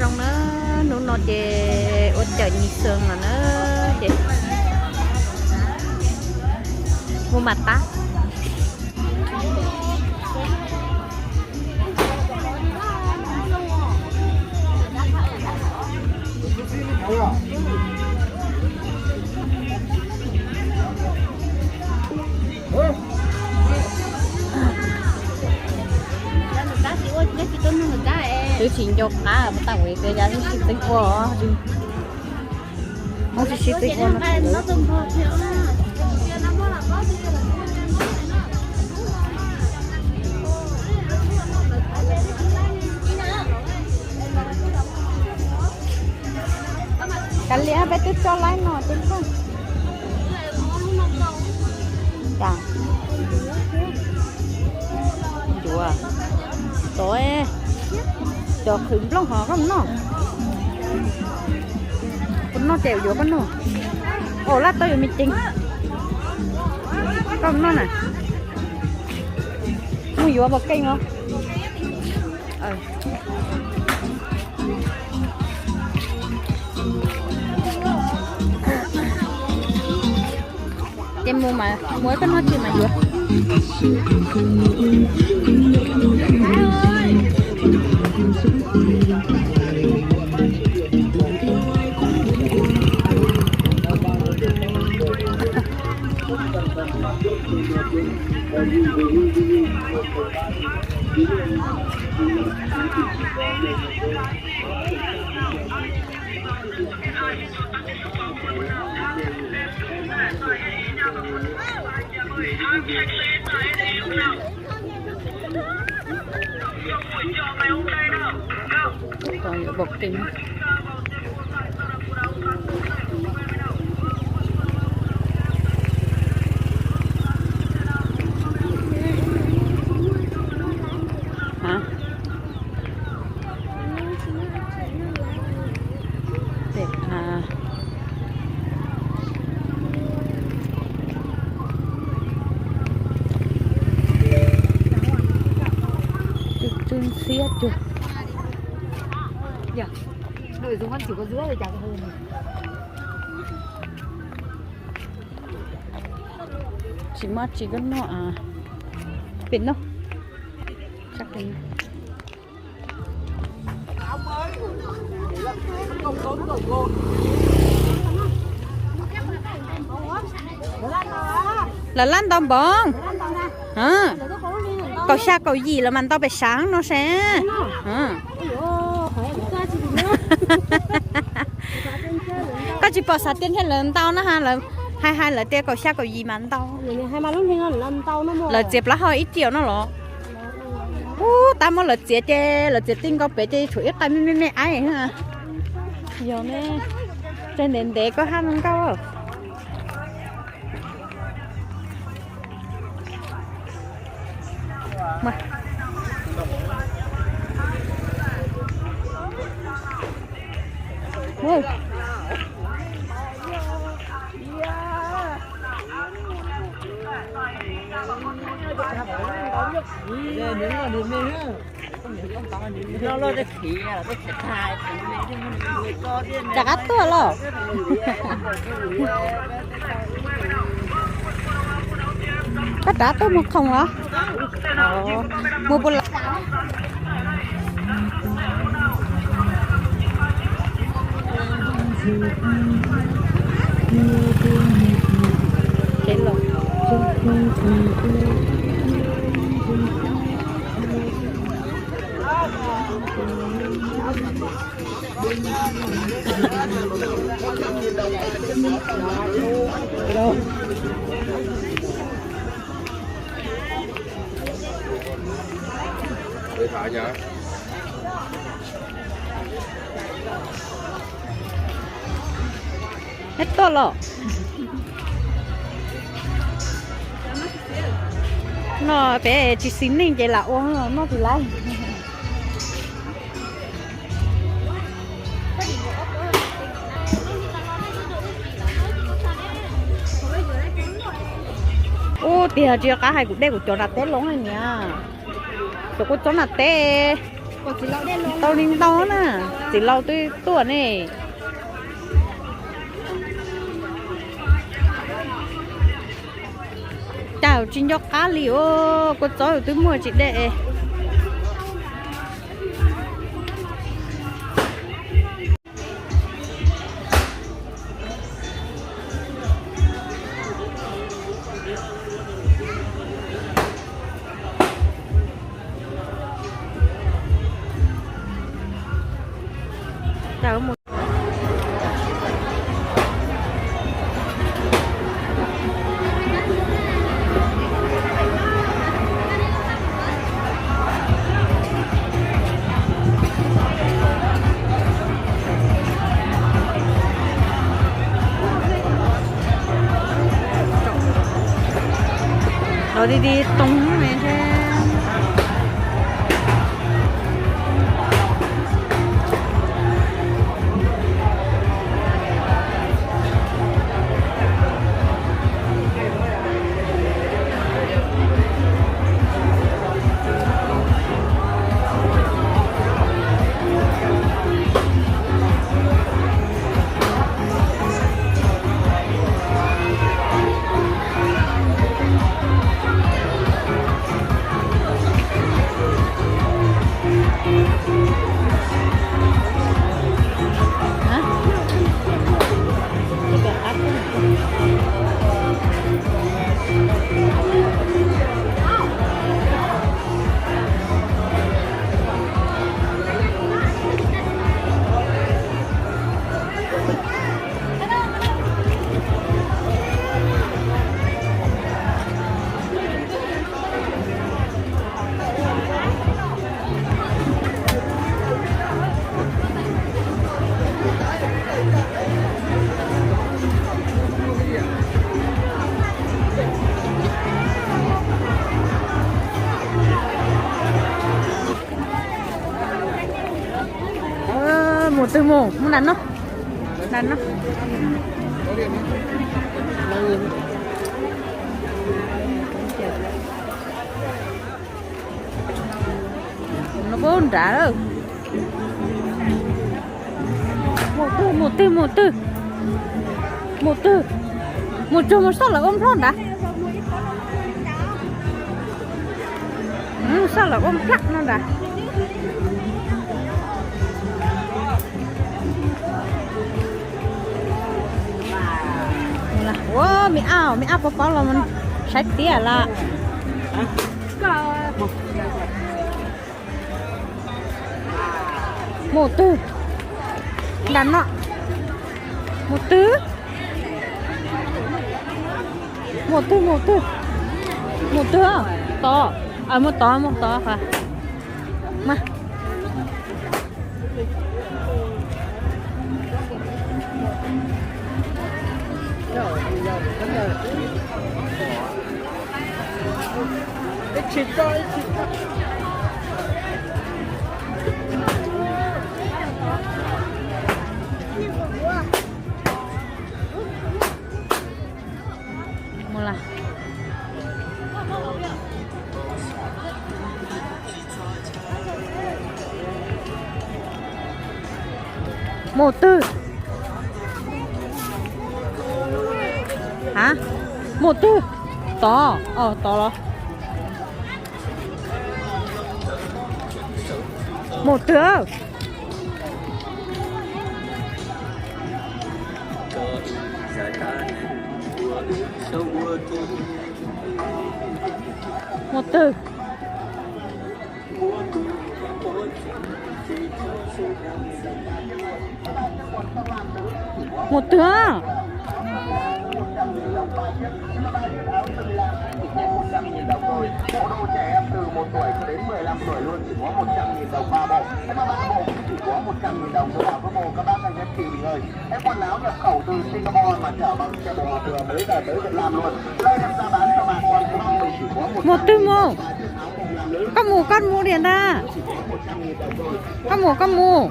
Na, hnub no ces ua cawm nyis xwm los na, ces mus mam tab. Twb tsis nco qab mus tau, ua li tias yog sib txeeb ua, muab sib txeeb ua no. Kav liam, peb twb tso laib no ces koj. Yuav, tov, cov qhwv nplooj hov koj mus noj. Koj noj ces yuav koj noj. Au, laj tau yuav me ceev. Koj mus noj na. Mus yuav pom keej os. Ces mus mas, mus ib koj noj tsis mas yuav. Hah? Pem a, tsw ntxhiab cuag. Tsis muaj tsis koj noj. Pem no. Lawv laj ntau npaum. Kaum xya kaum yim lawv mas ntau pem sav no seb. Koj tsis pom xav tias ntshe lawv ntau na ha, lawv hais hais lawv tias kaum xya kaum yim mas ntau. Lawv txiav plaub hau ib tiam no los. Ub, tab muab lawv txiav ces lawv txiav ti nkaus pem ces tshuav ib qais me me me aib. Yog ne, tsawg ntev ntev koj haj zoo nkauj. Rov qab tuaj los. Koj rov qab tuaj mus khoom los? Mus puas lav? Neb tuaj los? No peb tsis xis neej ces lam ua noj tsis laib. Ub, tiag tsis qab hais kuv dej kuv cov nram teb loo niam. Cov kuv cov nram teb. Ntau li ntau na, txiv laus twb tuaj ne. Cas tsis nco qab li os, kua txob twb muaj tsis dej. Los di di too ne thiab. Mus twg mus, mus nram no. Nram no. No puab nrad. Mus twg, mus twg, mus twg. Mus twg, mus tsuag mus soj lawm ua nplog nrad. Soj lawm ua nplog no nrad. Ua me ab, me ab pov pov los saib tiag lawm. Mus twg? Nram no. Mus twg? Mus twg, mus twg? Mus twg? Tod. Mus tod, mus tod. Mas mus lawm. Mus twg? Hab, mus twg? Tod, tod los. Mus twg? Mus twg? Mus twg? Mus twg mus? Koj mus koj mus li ntag. Koj mus koj mus.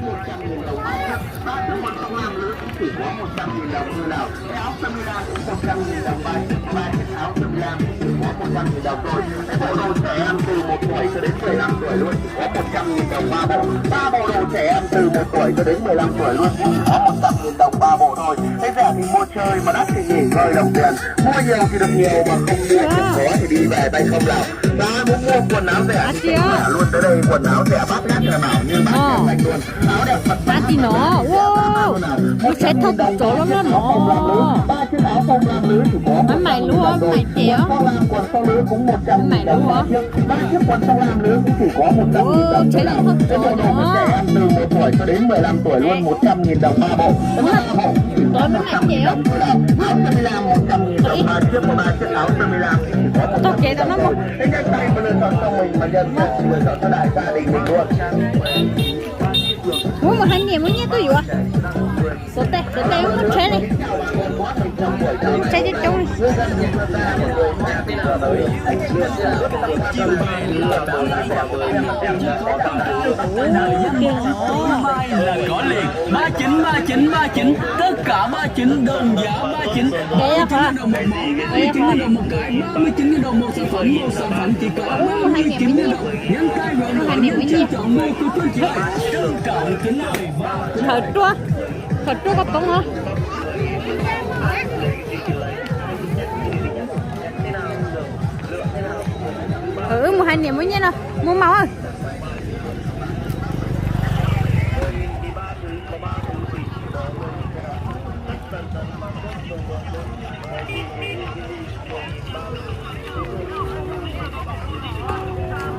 Một trăm nghìn đồng ba chiếc, ba chiếc quần sông lam lưới cũng chỉ có một trăm nghìn đồng thôi nào. Cái áo sơ mi lam cũng một trăm nghìn đồng ba chiếc, ba chiếc áo sơ mi lam cũng chỉ có một trăm nghìn đồng thôi. Cái bộ đồ trẻ em từ một tuổi cho đến mười lăm tuổi luôn chỉ có một trăm nghìn đồng ba bộ. Ba bộ đồ trẻ em từ một tuổi cho đến mười lăm tuổi luôn chỉ có một trăm nghìn đồng ba bộ thôi. Cái rẻ thì mua chơi mà đắt thì nghỉ ngơi đồng tiền. Mua nhiều thì được nhiều mà không mua thì khó thì đi về tay không lào. Đó, muốn mua quần áo rẻ thì các bạn luôn tới đây, quần áo rẻ bát ngát là bảo như bát ngát sạch luôn. Áo đẹp mặt Hab ti no, ua, mus saib thauj tus tsov loj loj no. Maiv maim lub, maiv maim ces, maiv maim lub. Ua, tsheb thauj tus tsov no. Ua, tus tsov maiv maim ces. Taug kev rau no mus. Ua, mus hais niam muab nyiaj tuaj yuav. Xuav tes, xuav tes, mus tsheb li. Tsheb coob coob li. Ba chín, ba chín, ba chín, tất cả ba chín, đồng giá ba chín, ba mươi chín đồng một cái, ba mươi chín đồng một sản phẩm, một sản phẩm chỉ có ba mươi chín đồng. Nhấn cái rồi nhấn trên chọn mua của tôi chị ơi. Trân trọng kính mời. Thawm ruaj, thawm ruaj koj poob os. Wb mus hais niam muab nyiaj no, mus maum.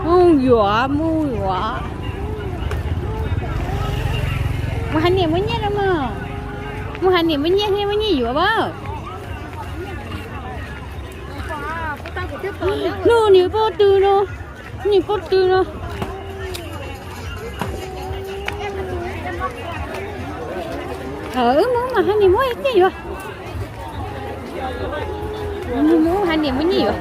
Mus yuav, mus yuav. Mus hais niam muab nyiaj no mas. Mus hais niam muab nyiaj, muab nyiaj yuav as. Hnub nws pob tw no, nws pob tw no. Wb mus mas hais niam muab nyiaj yuav. Mus hais niam muab nyiaj yuav.